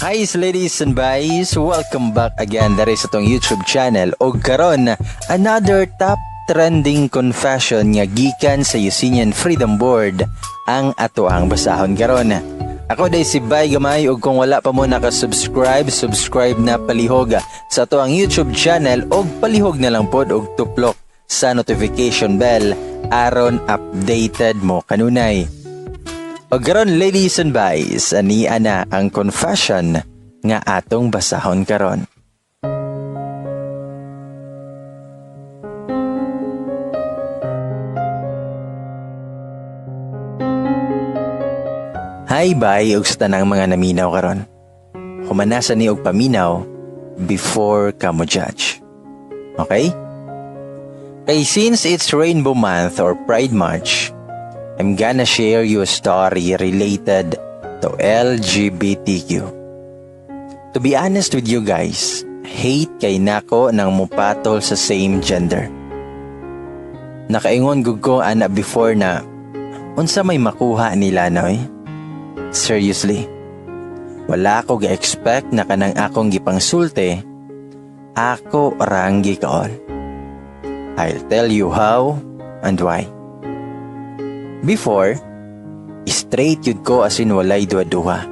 Hi ladies and guys! Welcome back again diri sa atong YouTube channel og karon, another top trending confession nga gikan sa Eugenian Freedom Board ang ato ang basahon karon. Ako diay si Bay Gamay ug kung wala pa mo naka-subscribe, subscribe na palihog sa ato ang YouTube channel og palihog na lang pod og tuplok sa notification bell aron updated mo kanunay. Og karon, ladies and guys, ani ana ang confession nga atong basahon karon. Hi bye ug sa tanang mga naminaw karon. Humanasa ni og paminaw before ka mo judge. Okay? Kay since it's Rainbow Month or Pride March, I'm gonna share you a story related to LGBTQ. To be honest with you guys, hate kay nako nang mupatol sa same gender. Nakaingon gud ko ana before na unsa may makuha nila, noy? Seriously. Wala ko ga-expect na kanang akong gipangsulti, ako rang gikaon. I'll tell you how and why. Before, straight yun ko, as in walay duha-duha.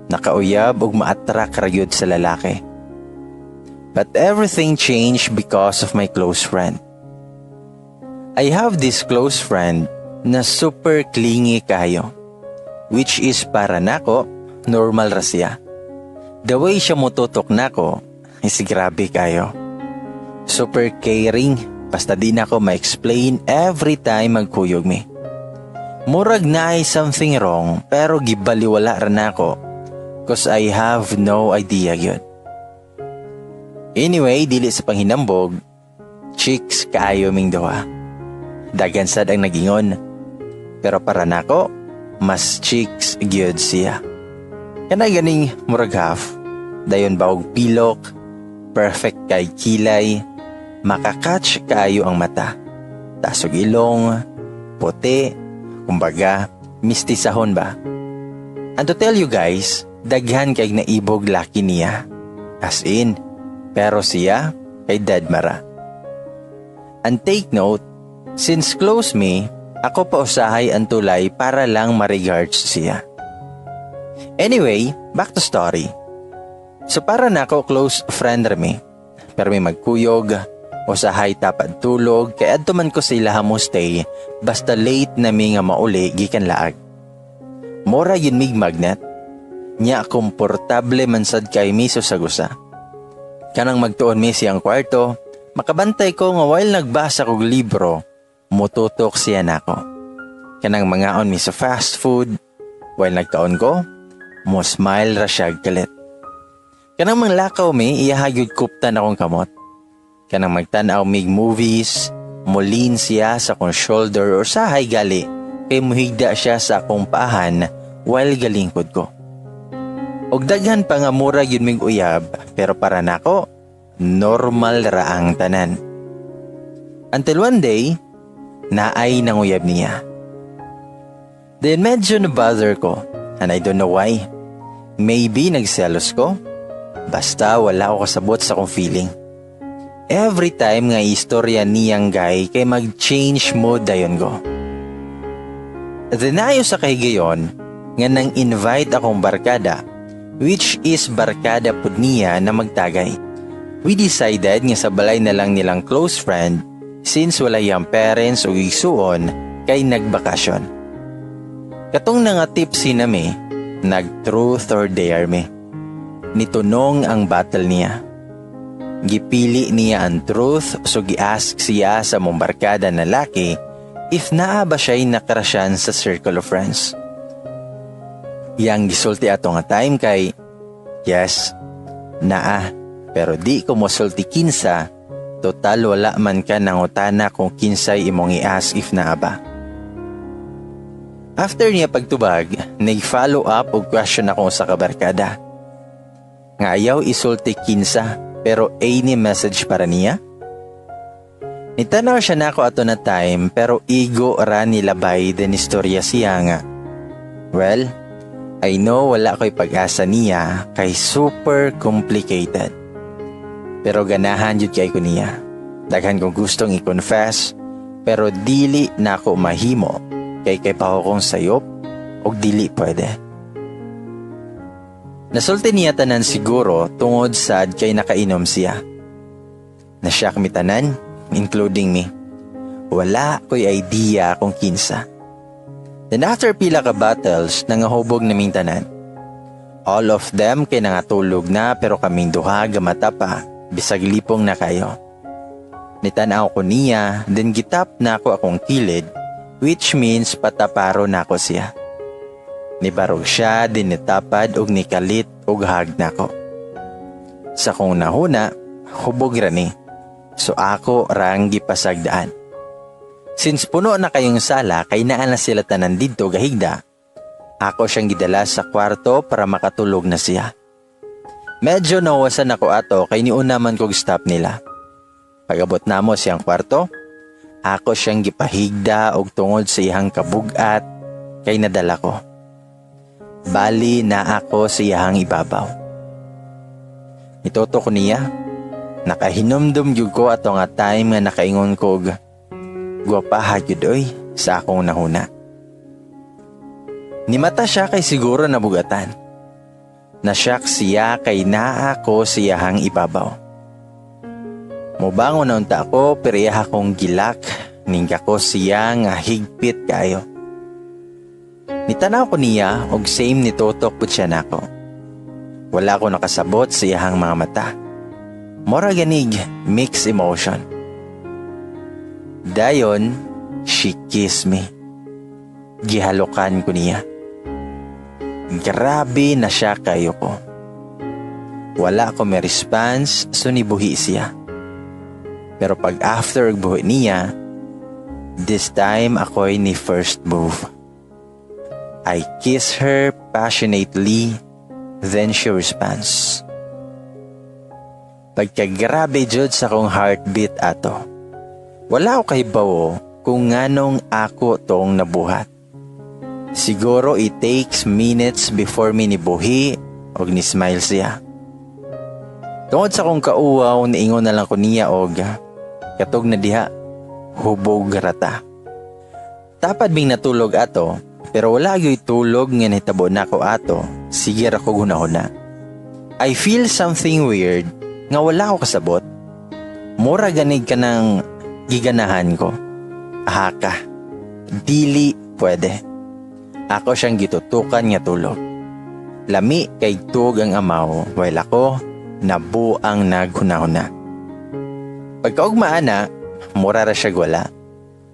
Nakauyab og ma-attract ra gyud sa lalaki. But everything changed because of my close friend. I have this close friend na super clingy kayo, which is para nako, normal ra siya. The way siya motutok nako is grabe kayo. Super caring, basta di nako ma-explain every time magkuyog mi. Murag naay something wrong pero gibaliwala ra nako 'cause I have no idea gyud. Anyway, dili sa panghinambog, chicks kaayo ming duha. Daghan sad ang nagingon. Pero para nako, mas chicks gyud siya. Kana ganing murag half, dayon baog pilok, perfect kay kilay, makakatch kaayo ang mata. Taas og ilong, puti, kumbaga, mistisahon ba? And to tell you guys, daghan kay naibog laki niya. As in, pero siya kay deadma ra. And take note, since close me, ako pa usahay ang tulay para lang ma-regards siya. Anyway, back to story. So para nako, close friend rami. Pero may magkuyog, usahay tapad tulog, kay adto man ko sila mo stay, basta late na mi nga mauli gikan laag. Mora yun mig magnet. Nya komportable man sad kay mi sa gusa. Kanang magtuon mi siyang kwarto, makabantay ko nga while nagbasa kog libro, mututok siya nako. Kanang mangaon mi sa fast food, while nagkaon ko, mo smile ra siya kalit. Kanang manglakaw mi, iya gyud kuptan akong kamot. Kanang magtan-aw mig movies, mo-lean siya sa akong shoulder or sahay gali, kay muhigda siya sa akong paahan while galingkod ko. Og daghan pa nga mura yun mig uyab, pero para nako, normal ra ang tanan. Until one day, naay nanguyab niya. Then medyo na-bother ko, and I don't know why. Maybe nagselos ko. Basta wala ko kasabot sa akong feeling. Every time nga istorya niyang guy kay mag-change mood dayon ko. Then ayo sa kahigayon nga nang invite akong barkada, which is barkada pud niya, na magtagay. We decided nga sa balay na lang nilang close friend since wala iyang parents o igsuon kay nagbakasyon. Katong nga tipsy na mi, nag-truth or dare mi. Nitunong ang battle niya. Gipili niya ang truth, so gi-ask siya sa mong barkada na laki if naa ba siya'y nakrasyan sa circle of friends. Iyang gisulti ato nga time kay, "Yes, naa, pero di ko mosulti kinsa, total wala man ka nangutana kung kinsay imong i-ask if naa ba." After niya pagtubag, nag-follow up og question ako sa kabarkada. Nga ayaw isulti kinsa pero any message para niya? Nitanaw siya nako ato na time pero igo ra nilabay, then istorya siya nga, "Well, I know wala ko'y pag-asa niya kay super complicated. Pero ganahan jud kay ko niya. Daghan kong gustong i-confess, pero dili na ako mahimo kay paho kong sayop og dili pwede. Nasulti niya tanan siguro tungod sad kay nakainom siya. Nashock mi tanan, including me. Wala ko'y idea kung kinsa. Then after pila ka bottles, nangahubog naming tanan. All of them kay nangatulog na, pero kaming duha gamata pa, bisag lipong na kayo. Nitanaw ko niya, then gi-tap nako akong kilid, which means pataparo nako siya. Nibarog siya, then nitapad og nikalit og hug nako. Sa kong nahuna, hubog ra ni. So ako rang gipasagdaan. Since puno na kayong sala kay naa na sila tanan didto gahigda, ako siyang gidala sa kwarto para makatulog na siya. Medyo nawasan ako ato kay niuna man kog stop nila. Pag-abot namo siyang kwarto, ako siyang gipahigda og tungod sa iyang kabugat kay nadala ko. Bali na ako sa iyang ibabaw. Nituto ko niya, nakahinumdum gyud ko ato nga time nga nakaingon kog gwapaha gyud oy sa akong nahuna. Nimata siya kay siguro nabugatan. Nashock siya kay naa ko sa iyahang ibabaw. Mubangon na unta ako, pero iya akong gi-lock, ningga ko siya nga higpit kayo. Nitanaw ko niya og same nitutok pud siya nako. Wala ko nakasabot sa iyahang mga mata. Mora ganig mixed emotion. Dayon, she kissed me. Gihalokan ko niya. Grabe na siya kayo ko. Wala ko may response, so nibuhi siya. Pero pag after buhi niya, this time ako'y ni first move. I kiss her passionately, then she responds. Pagkagrabe jud sa akong heartbeat ato. Wala ko kahibawo kung nganong ako tong nabuhat. Siguro it takes minutes before mi nibuhi og ni smile siya. Tungod sa akong kauwaw, niingon na lang ko niya og katog na diha, hubog rata. Tapad ming natulog ato, pero wala gyoy tulog nga nahitabo nako ato, sige ra ko hunahuna. I feel something weird nga wala ko kasabot. Mura ganig ka ng giganahan ko. Ahaka. Dili pwede. Ako siyang gitutukan nga tulog. Lami kay tug ang amaw while ako nabuang naghunahuna. Pagkaugma ana, mura ra siya wala.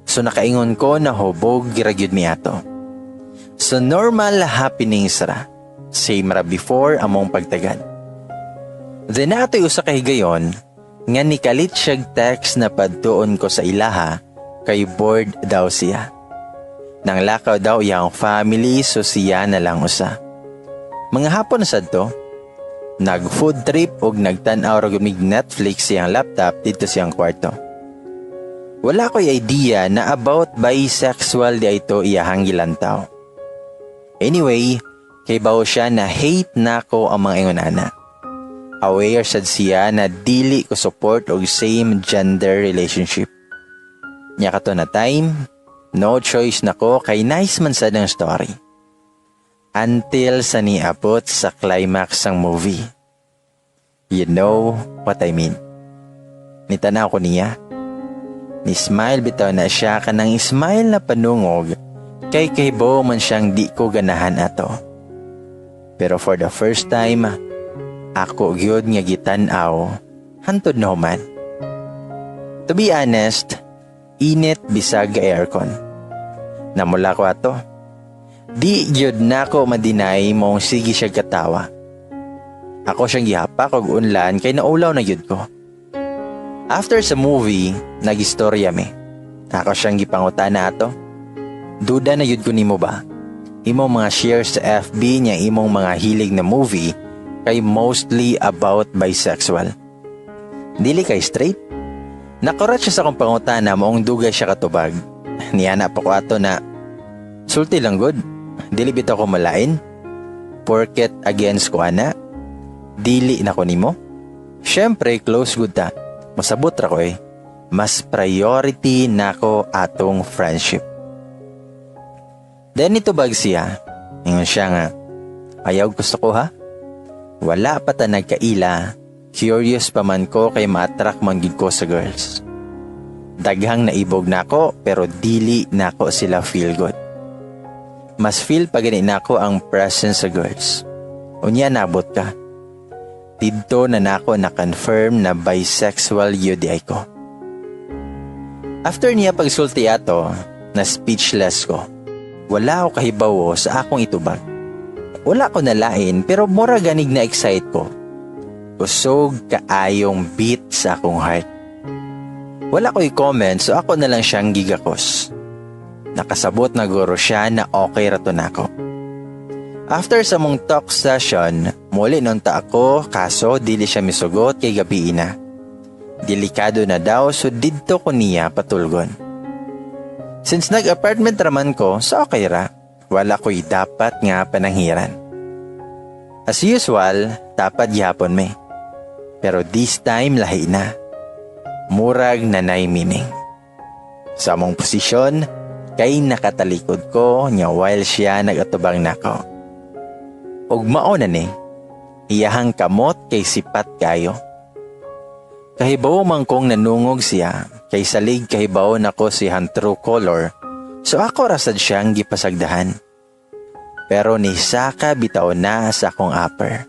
So nakaingon ko na hubog ra gyud mi ato. So normal happenings ra. Same ra before among pagtagad. Then ato'y usa ka higayon nga nikalit siyag text na padtuon ko sa ilaha kay bored daw siya. Nang lakaw daw iyang family, so siya na lang usa. Mga hapon na sad to, nag food trip og nagtan-aw ra mig Netflix siyang laptop dito siyang kwarto. Wala ko'y idea na about bisexual di ito iyahang gilantaw. Anyway, kay bawo siya na hate nako ang mga ingon ana. Aware sad siya na dili ko support og same gender relationship. Nya kato na time, no choice nako kay nice man sad ang story. Until sa niabot sa climax sang movie. You know what I mean. Nitanaw ko niya. Ni smile bitaw na siya, kanang smile na panungog kay kahibaw man siyang di ko ganahan ato. Pero for the first time, ako gyud nga gitan-aw hantod na human. To be honest, init bisag aircon. Namula ko ato. Di gyud nako ma-deny mong sige siya katawa. Ako siyang gihapak og unlan kay naulaw na gyud ko. After sa movie, nagistorya mi. Ako siyang gipangutana ato. Duda na gyud ko nimo ba? Imong mga shares sa FB niya, imong mga hilig na movie kay mostly about bisexual. Dili kay straight? Nakurat siya sa akong pangutana, maong dugay siya katubag. Niana pa ko ato na sulti lang gud. Dili bitaw ko malain. Porket against ko ana, dili na ko nimo? Syempre, close gud ta. Masabot ra ko eh. Mas priority nako atong friendship. Then nitubag siya. Ingon siya nga, "Ayaw gusto ko ha? Wala pa ta nagkaila. Curious pa man ko kay ma-attract man gid ko sa girls. Daghang naibog nako pero dili nako sila feel good. Mas feel pa gani nako ang presence sa girls. Unya nabot ka. Didto na nako na-confirm na bisexual gyud ay ko." After niya pagsulti ato, na speechless ko. Wala ko kahibawo sa akong itubag. Wala ko nalain pero mura ganig na excite ko. Kusog kaayong beat sa akong heart. Wala ko i-comment so ako na lang siyang gigakos. Nakasabot na guro siya na okay ra to nako. After sa mong talk session, muli nunta ako kaso dili siya misugot kay gabi na. Delikado na daw so didto ko niya patulgon. Since nag-apartment raman ko, so okay ra. Wala ko'y dapat nga pananghiran. As usual, tapad gihapon me. Pero this time lahi na. Murag na nay meaning. Sa among posisyon, kay nakatalikod ko nya while siya nagatubang nako. Ug mao na ni, iyahang kamot kay sipat kayo. Kahibaw man kong nanungog siya, kay salig kahibaw nako siyang true color, so ako rasad siyang gipasagdahan. Pero ni saka bitaw na sa akong upper.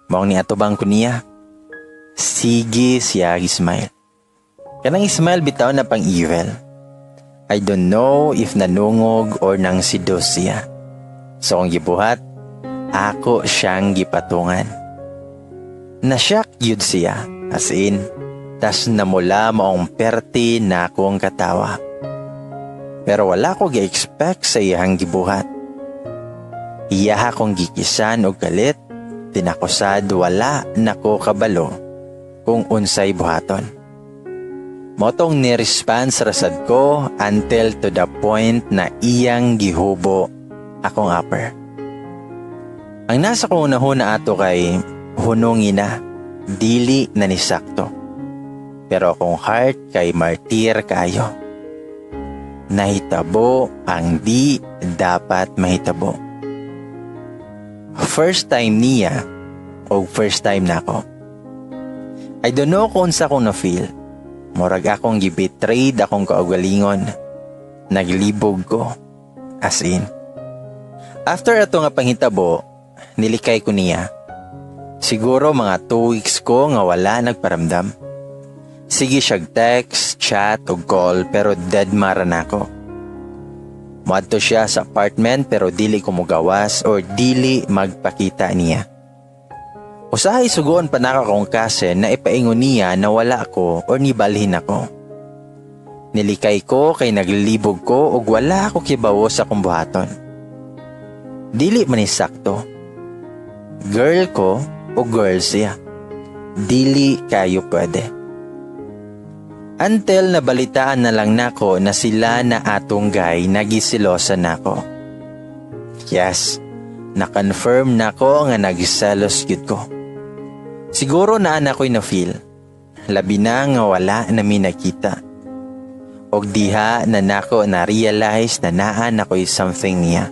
Maong niatubang ko niya. Sige siya smile. Kanang smile bitaw na pang evil. I don't know if nanungog or nang seduce siya. So ang gibuhat, ako siyang gipatungan. Na-shock yun siya, as in, tas namula maong perti na akong katawa. Pero wala ko gi-expect sa iyang gibuhat. Iyaha kong gikisan og kalit, tinakosad wala nako kabalo kung unsay buhaton. Motong ni-response rasad ko until to the point na iyang gihubo akong upper. Ang nasa kong unahon na ato kay hunungi na, dili na ni sakto. Pero akong heart kay martir kayo. Nahitabo ang di dapat mahitabo. First time niya o first time na ako. I don't know kung unsa akong na-feel. Murag akong gibetrayed akong kaugalingon. Naglibog ko. As in. After ato nga panghitabo, nilikay ko niya. Siguro mga 2 weeks ko nga wala nagparamdam. Sige siyag text, chat o call pero dead mara na ako. Muadto siya sa apartment pero dili ko mugawas or dili magpakita niya. Usahay sugoon pa nako akong cousin na ipaingon niya na wala ko or nibalhin ako. Nilikay ko kay naglibog ko ug wala ako kibawo sa akong buhaton. Dili man ni sakto. Girl ko o girl siya. Dili kayo pwede. Until nabalitaan na lang nako na sila na atong guy nagisilosa nako. Yes, na-confirm nako nga nagiselos gyud ko. Siguro naa na ko'y na-feel. Labi na nga wala na mi nakita. Og diha na nako na-realize na naa na ko'y something niya.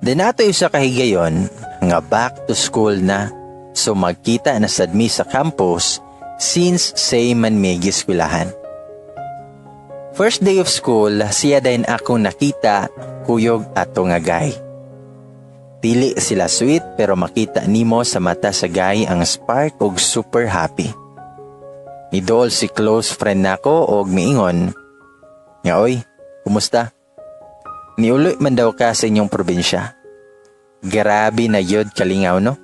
Then ato sa kahigayon nga back to school na, so magkita na sad mi sa campus since same man mi giskwelahan. First day of school, siya din akong nakita kuyog ato nga guy. Dili sila sweet pero makita nimo sa mata sa guy ang spark og super happy. Nidol si close friend nako og miingon nga, "Oy, kumusta? Niuloy man daw ka sa inyong probinsya. Grabe na yun kalingaw, no?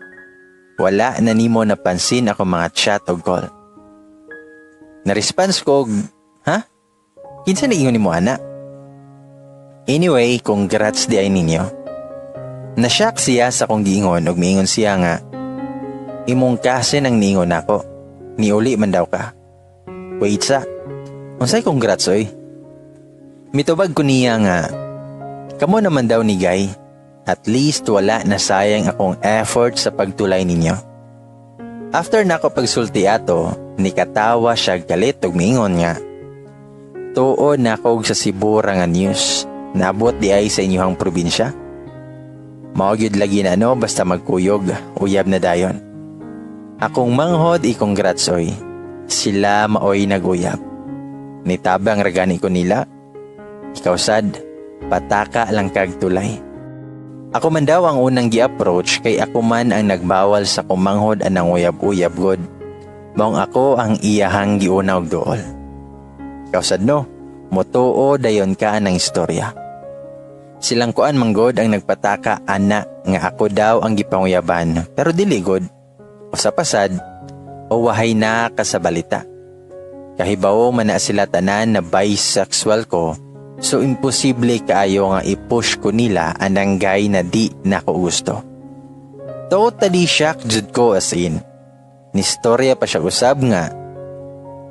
Wala na nimo napansin ako mga chat o call." Na-response ko, "Ha? Kinsa na ingon nimo ana? Anyway, congrats di ay ninyo." Na-shock siya sa kong giingon ug miingon siya nga, "Imong cousin ang niingon nako. Niuli man daw ka. Wait sa. Unsay congrats oy?" Mitubag ko niya nga, "Kamo naman daw ni Guy." At least wala na sayang akong effort sa pagtulay ninyo. After nako pagsulti ato, nikatawa siya galit ug miingon nga, "Tuo nako sa Cebu ra nga news. Nabot di ay sa inyong probinsya? Mao gyud lagi na no, basta magkuyog, uyab na dayon. Akong manghod i-congrats oy. Sila maoy naguyab. Nitabang ra gani ko nila. Ikaw sad, pataka lang kag tulay." Ako man daw ang unang gi-approach kay ako man ang nagbawal sa kumanghod anang uyab-uyab god. Maong ako ang iyahang giuna og duol. Ikaw sad no, motuo dayon ka ng istorya. Silang kuan manggod ang nagpataka ana nga ako daw ang gipanguyaban, pero dili god. Usa pa sad, o wahay na ka sa balita. Kahibawo man na sila tanan na bisexual ko, so imposible kaayo nga i-push ko nila anang guy na di nako gusto. Totally shocked jud ko, as in. Nistorya pa siya usab nga,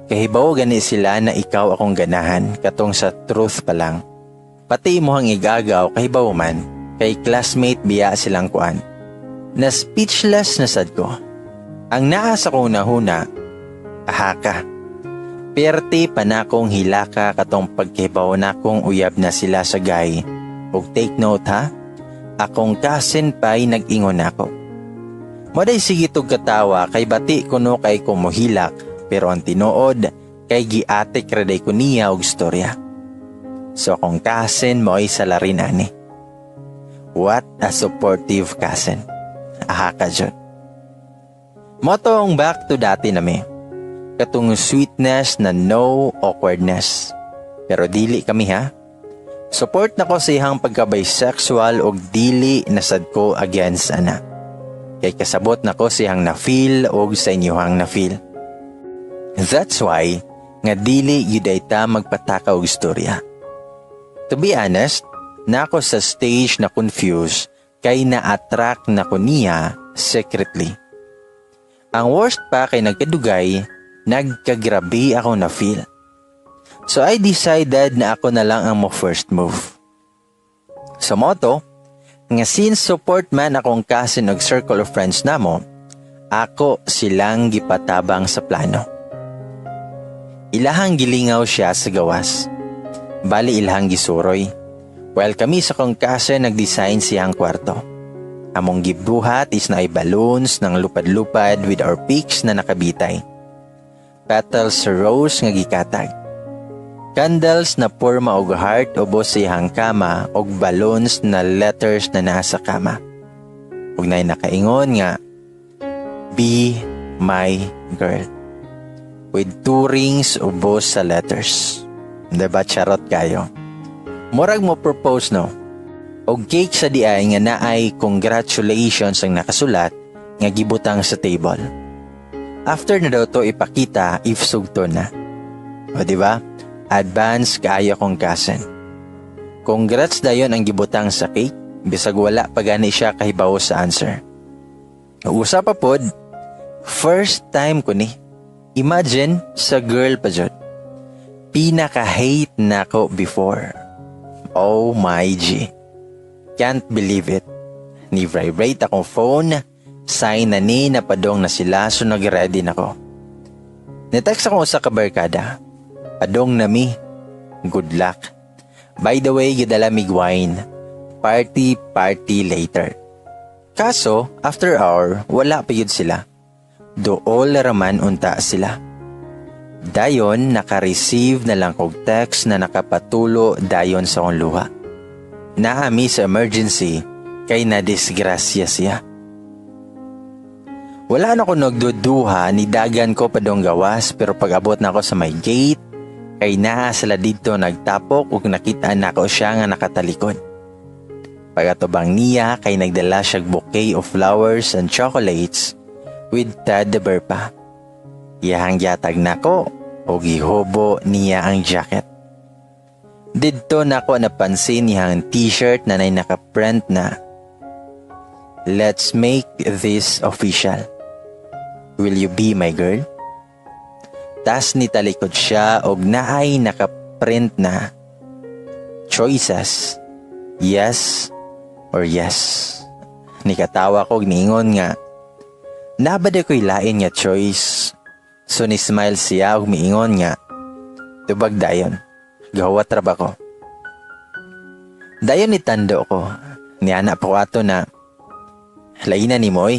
"Kahibawo gani sila na ikaw akong ganahan katong sa truth pa lang. Pati imuhang igagaw kahibawo man kay classmate biya silang kuan." Na speechless na sad ko. Ang naa sa kong nahuna, aha ka. Perti pa na akong hilaka katong pagkahibaw na akong uyab na sila sa guy. Ug take note ha, akong cousin pa'y nag-ingon ako. Moday sige tog katawa kay bati kuno kay kumuhilak, pero ang tinuod kay giatik raday ko niya og istorya. So akong cousin mo'y salarin ani. What a supportive cousin. Aha ka jud. Motong back to dati nami. Katong sweetness na no awkwardness. Pero dili kami ha. Support na ko sa iyang pagka-bisexual og dili na sad ko against ana. Kay kasabot na ko sa iyang na-feel og sa inyuhang na-feel. That's why nga dili yuday ta magpataka og istorya. To be honest, nako sa stage na confused kay na-attract na ko niya secretly. Ang worst pa kay nagkadugay, nagkagrabe ako na feel. So I decided na ako na lang ang mo first move. So moto, nga since support man akong cousin og circle of friends namo, ako silang gipatabang sa plano. Ilahang gilingaw siya sa gawas. Bali ilahang gisuroy. While kami sa kong cousin nag-design siyang kwarto. Among gibuhat is naay balloons ng lupad-lupad with our pics na nakabitay. Petals sa rose nga gikatag. Candles na porma og heart ubos sa iyang kama og balloons na letters na nasa kama. Ug nay nakaingon nga, "Be my girl." With two rings ubos sa letters. Diba charot kayo? Murag mo propose, no? Og cake sa diay nga naay "Congratulations" ang nakasulat nga gibutang sa table. After na daw to ipakita if sugto na. O di ba? Advance kaayo kong cousin. Congrats dayon ang gibutang sa cake bisag wala pa gani siya kahibawo sa answer. Usa pa pod, first time ko ni. Imagine sa girl pa jud. Pinaka-hate nako before. Oh my G. Can't believe it. Ni vibrate akong phone, sign na ni napadong na sila, so nag-ready na ko. Ni-text ako sa kabarkada. "Padong na mi. Good luck. By the way, gidala mig wine. Party, party later." Kaso, after hour, wala pa yun sila. Dool raman unta sila. Dayon, naka-receive na lang kog text na nakapatulo dayon sa akong luha. Naami sa emergency kay na-disgrasya siya. Wala na ko nagduduha, ni dagan ko padong gawas, pero pag abot na ako sa may gate, kay naa sila dito nagtapok ug nakita nako siya nga nakatalikod. Pagatubang niya kay nagdala siya bouquet of flowers and chocolates with teddy bear pa. Iyahang gihatag nako o gihubo niya ang jacket. Didto nako napansin niyang t-shirt na nay nakaprint na, "Let's make this official. Will you be my girl?" Tas nitalikod siya og naay nakaprint na, "Choices, yes Or yes. Nikatawa ko, niingon nga, "Naa ba ko'y lain nga choice?" So ni smile siya ug miingon nga, "Tubag dayon. Gahuwat ra ba ko?" Dayon ni tando ko. Niana pa ko ato na, "Laina nimo oy.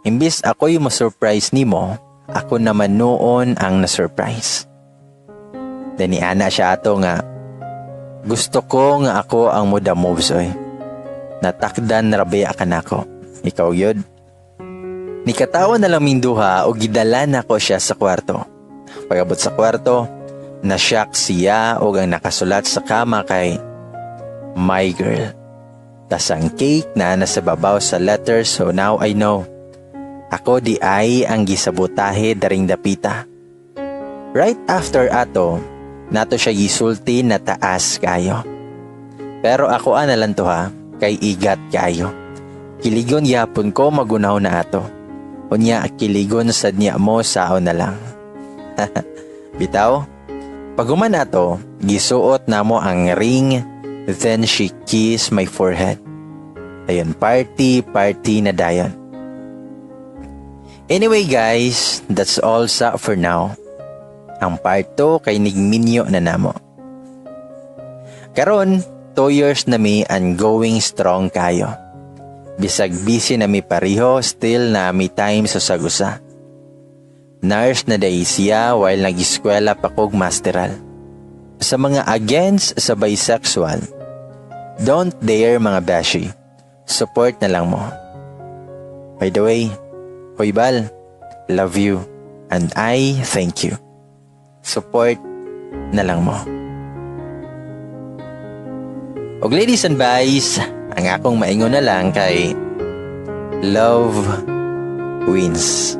Imbis ako'y mo-surprise nimo, ako naman noon ang na-surprise." Then niana siya ato nga, "Gusto ko nga ako ang mo the moves oy. Natakdan ra baya ka nako. Ikaw yun." Nikatawa na lang ming duha o gidala nako siya sa kwarto. Pagabot sa kwarto, na-shock siya og ang nakasulat sa kama kay "My girl." Tas ang cake na nasa babaw sa letter, so now I know. Ako diay ang gisabotahe daring dapita. Right after ato, nato siya gisulti na taas kayo. Pero ako ana lang to ha, kay igat kayo. Kiligon gyapon ko magunaw na ato. Unya kiligon sad niya mo sao na lang. Bitaw, paghuman ato, gisuot namo ang ring, then she kissed my forehead. Ayun, party, party na dayon. Anyway guys, that's all sa for now. Ang part 2 kay nigminyo na namo. Karon, 2 years na mi and going strong kayo. Bisag busy na mi pareho, still na mi time sa sagusa. Nurse na diay siya while nag-eskwela pa kog masteral. Sa mga against sa bisexual, don't dare, mga beshi. Support na lang mo. By the way, Hoy Bal, love you and I thank you. Support na lang mo. Og ladies and guys, ang akong maingon na lang kay love wins.